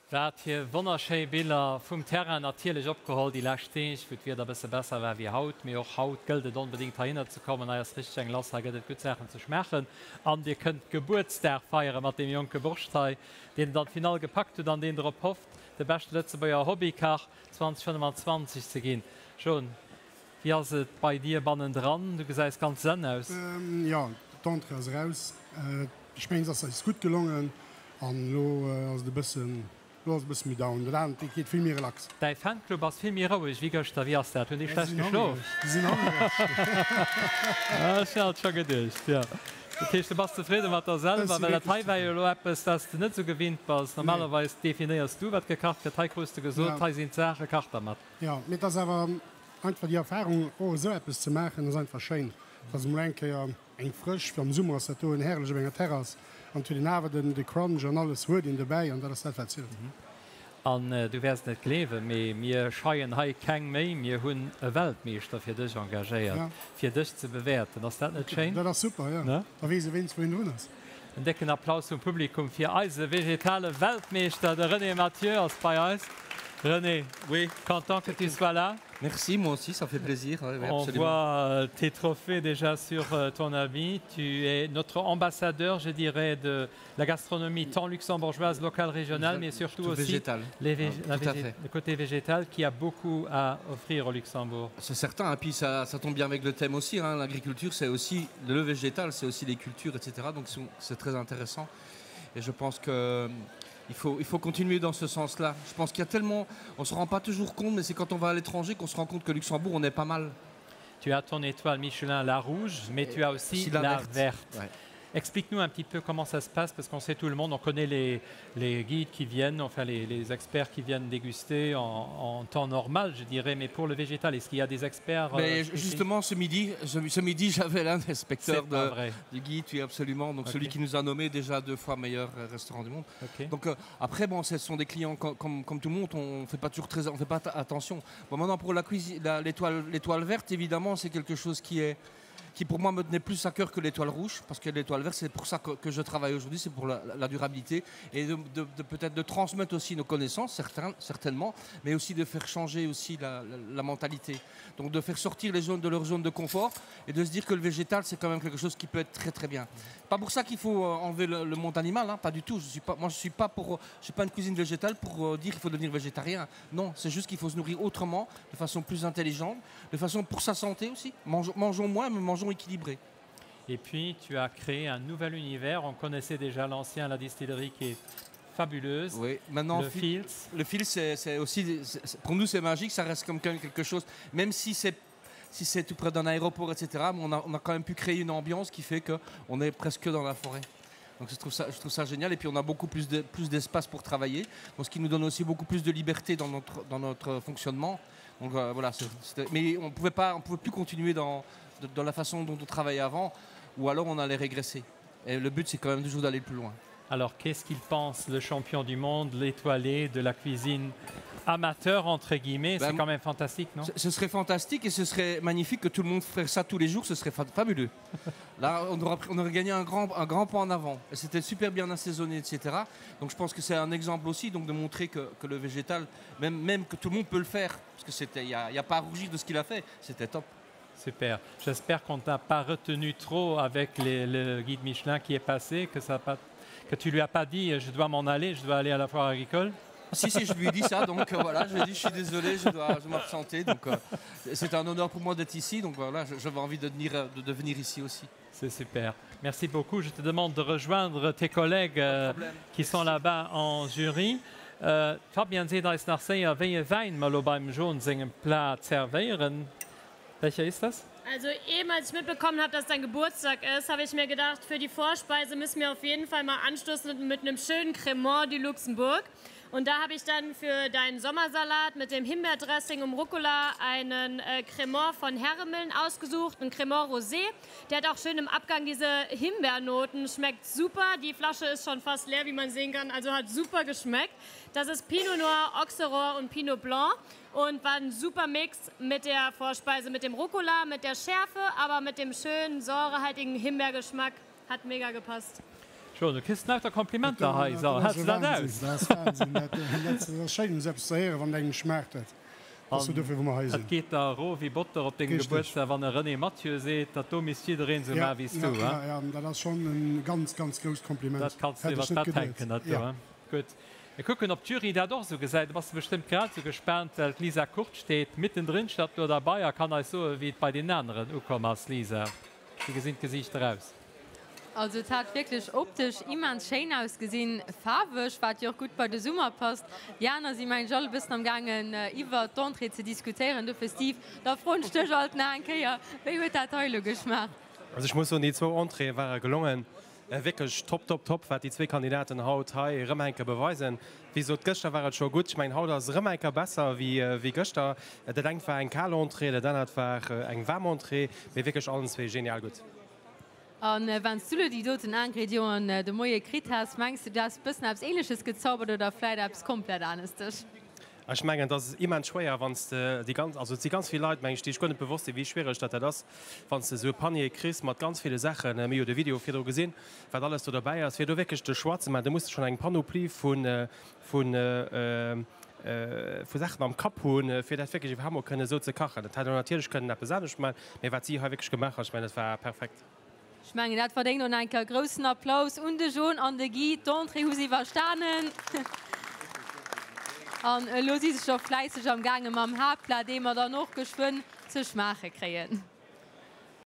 Wat fir wonnerschéi Biller vum Terrain, natierlech opgeholl déi lescht Deeg, wou d'Wieder bësse besser war wéi haut. Mee och haut gëllt et onbedéngt heihinner ze kommen. Hei ass richteg eng lass, hei gëtt et gutt Saachen ze schmaachen an dir kënnt Gebuertsdag feiere mat deem jonke Borscht hei, deen et an d'Finall gepackt huet an deen drop hofft, de beschte Lëtzebuerger Hobbykach 2025 ze ginn. John, wéi ass et bei dir bannendran? Du gesäis ganz zen aus. Jo, d'Entrée ass eraus. Ech mengen, et ass eis gutt gelongen an elo ass et e bëssen, elo ass et e bësse méi down. Dat anert, dat geet vill méi relax. Däi Fanclub ass vill méi roueg wéi gëschter. Wéi ass dat? Hunn déi schlecht geschlof? Déi sinn hongereg. Ech hat scho geduecht, jo. Dat heescht, du bass zefridde mat der selwer? Well dat hei war jo elo eppes, wat s de net esou gewinnt bass. Normalerweis definéiers du, wat gekacht gëtt. Hei krus de gesot, hei sinn d'Saachen, kach dermat. Jo, mee et ass awer einfach déi Erfarung, och esou eppes ze maachen, ass einfach schéin. Et ass emol eng Kéier. Eng frësch, fir am Summer ass dat do en herrlech op enger Terrass an et huet een awer den de Crunch an alles huet een dobäi an dat ass dat wat zielt. An du wäers et net gleewen, mee mir scheien hei keng Méi, mir hunn e Weltmeeschter fir dech engagéiert, fir dech ze bewäerten. Ass dat net schéin? Dat ass super, jo. Da weess e wéinst wou een drun ass. En décken Applaus vum Publikum fir eise vegetale Weltmeeschter, de René Mathieu ass bei eis. René, oui. content que tu sois là. Merci, moi aussi, ça fait plaisir. Oui, On voit tes trophées déjà sur ton habit. Tu es notre ambassadeur, je dirais, de la gastronomie tant luxembourgeoise, locale, régionale, mais surtout Tout aussi végétal. les vég ah, la tout à végé fait. le côté végétal qui a beaucoup à offrir au Luxembourg. C'est certain, et puis ça, ça tombe bien avec le thème aussi. Hein. L'agriculture, c'est aussi le végétal, c'est aussi les cultures, etc. Donc c'est très intéressant. Et je pense que il faut, il faut continuer dans ce sens-là. Je pense qu'il y a tellement, on se rend pas toujours compte, mais c'est quand on va à l'étranger qu'on se rend compte que Luxembourg, on est pas mal. Tu as ton étoile Michelin la rouge, mais tu as aussi la, la verte. verte. Ouais. Explique-nous un petit peu comment ça se passe, parce qu'on sait tout le monde, on connaît les, les guides qui viennent, enfin les, les experts qui viennent déguster en, en temps normal, je dirais, mais pour le végétal, est-ce qu'il y a des experts euh, mais Justement, ce midi, ce, ce midi j'avais l'un des inspecteurs de, du guide, oui, absolument, donc okay. celui qui nous a nommé déjà deux fois meilleur euh, restaurant du monde. Okay. Donc euh, après, bon, ce sont des clients com comme, comme tout le monde, on fait pas toujours très, on fait pas attention. Bon, maintenant, pour la cuisine, l'étoile verte, évidemment, c'est quelque chose qui est qui pour moi me tenait plus à cœur que l'étoile rouge parce que l'étoile verte c'est pour ça que, que je travaille aujourd'hui c'est pour la, la durabilité et de, de, de peut-être de transmettre aussi nos connaissances certains certainement mais aussi de faire changer aussi la, la, la mentalité donc de faire sortir les zones de leur zone de confort et de se dire que le végétal c'est quand même quelque chose qui peut être très très bien pas pour ça qu'il faut euh, enlever le, le monde animal hein, pas du tout je suis pas moi je suis pas pour je suis pas une cuisine végétale pour euh, dire qu'il faut devenir végétarien non c'est juste qu'il faut se nourrir autrement de façon plus intelligente de façon pour sa santé aussi mangeons, mangeons moins mais mangeons équilibré et puis tu as créé un nouvel univers on connaissait déjà l'ancien la distillerie qui est fabuleuse oui maintenant le Fields le fil c'est aussi pour nous c'est magique ça reste comme quelque chose même si c'est si c'est tout près d'un aéroport etc mais on a, on a quand même pu créer une ambiance qui fait que on est presque dans la forêt donc je trouve ça je trouve ça génial et puis on a beaucoup plus de plus d'espace pour travailler donc ce qui nous donne aussi beaucoup plus de liberté dans notre dans notre fonctionnement donc euh, voilà c est, c est, mais on pouvait pas on pouvait plus continuer dans de, dans la façon dont on travaillait avant ou alors on allait régresser et le but c'est quand même toujours d'aller plus loin alors qu'est-ce qu'il pense le champion du monde l'étoilé de la cuisine amateur entre guillemets c'est quand même fantastique non ce, ce serait fantastique et ce serait magnifique que tout le monde ferait ça tous les jours ce serait fabuleux là on aurait, on aurait gagné un grand un grand point en avant et c'était super bien assaisonné etc donc je pense que c'est un exemple aussi donc de montrer que, que le végétal même même que tout le monde peut le faire parce que c'était il y a, y a pas à rougir de ce qu'il a fait c'était top super j'espère qu'on t'a pas retenu trop avec les, le guide Michelin qui est passé que ça pas que tu lui as pas dit je dois m'en aller je dois aller à la foire agricole si si je lui ai dit ça donc euh, voilà je lui ai dit je suis désolé je dois je m'absenter donc euh, c'est un honneur pour moi d'être ici donc voilà j'avais envie de venir de, de venir ici aussi c'est super merci beaucoup je te demande de rejoindre tes collègues euh, qui sont là-bas en jury euh, Fabien seet eis nach séier wéi e Wäin mer lo beim John sengem Plat zerwéieren. Welcher ist das? Also eben als ich mitbekommen habe, dass dein Geburtstag ist, habe ich mir gedacht, für die Vorspeise müssen wir auf jeden Fall mal anstoßen mit einem schönen Cremant du Luxembourg. Und da habe ich dann für deinen Sommersalat mit dem Himbeerdressing um Rucola einen äh, Cremant von Herremeln ausgesucht, ein Cremant Rosé. Der hat auch schön im Abgang diese Himbeernoten, schmeckt super. Die Flasche ist schon fast leer, wie man sehen kann, also hat super geschmeckt. Das ist Pinot Noir, Auxerrois und Pinot Blanc und war ein super Mix mit der Vorspeise, mit dem Rucola, mit der Schärfe, aber mit dem schönen säurehaltigen Himbeergeschmack hat mega gepasst. John, du kriss lauter Komplimenter hei, so häls de dat aus? Dat ass Wahnsinn, dat ass schéin esou eppes ze héieren, wann et engem schmaacht huet. Dat ass jo dofir wou mer hei sinn. Et geet der erof wéi Botter op dengem Gebuertsdag, wann e René Mathieu seet, dat do misst jiddereen esou maachen wéi s du, he? Jo, jo, dat ass schonn e ganz, ganz grousst Kompliment. Dat kanns de iwwer d'Bett hänken, dat do, he? Gutt, mir kucken, ob d'Jury dat och esou gesäit. Da bass de bestëmmt grad esou gespaant, well d'Lisa Kurt steet mittendrin statt do derbei a kann eis soen, wéi et bei deenen aneren ukomm ass. Lisa, wéi gesinn d'Gesiichter aus? Also et hat wierklech optesch immens schéin ausgesinn, faarweg, wat jo och gutt bei de Summer passt. Déi aner si mengen ech all e bëssen am gaangen iwwert d'Entrée ze diskutéieren. Dofir Steve, da froen ech dech alt nach eng Kéier, wéi huet dat hei elo geschmaacht? Also ech muss soen, déi zwou Entréeë ware gelongen. Wierklech top, top, top, wat déi zwee Kandidaten haut hei erëm eng Kéier beweisen. Wéi gesot, gëschter war et scho gutt. Ech mengen, haut ass et erëm eng Kéier besser wéi gëschter. Dat engt war eng kal Entrée, dat anert war eng waarm Entrée, mee wierklech allen zwee genial gutt. A wann s du lo déi doten Ingredienten de Moie kritt häss, mengs de, du häss bëssen eppes Ähnleches gezaubert oder vläit eppes komplett aneschteg? Ech mengen, et ass immens schwéier, wann s de déi ganz, also et si ganz vill Leit, meng ech, déi sech guer net bewosst sinn, wéi schwiereg dat dat ass, wann s de esou e Panier kriss mat ganz ville Saachen, mir hu de Video virdru gesinn, wat alles do dobäi ass, fir do wierklech de Choix ze maachen, do muss de schonn eng Panoplie vu vu vu Saachen am Kapp hunn, fir dat wierklech iwwerhaapt mol kënnen esou ze kachen. Et hätt een natierlech kënnen eppes anescht maachen, mee wat si hei wierklech gemaach hat, ech mengen, dat war perfekt. Ech mengen, dat verdéngt och nach eng Kéier e groussen Applaus un de Jon an de Guy. D'Entrée hu si iwwerstanen an elo si se scho fläisseg am gaange mam Haaptplat, dee mer dann och geschwënn ze schmaache kréien.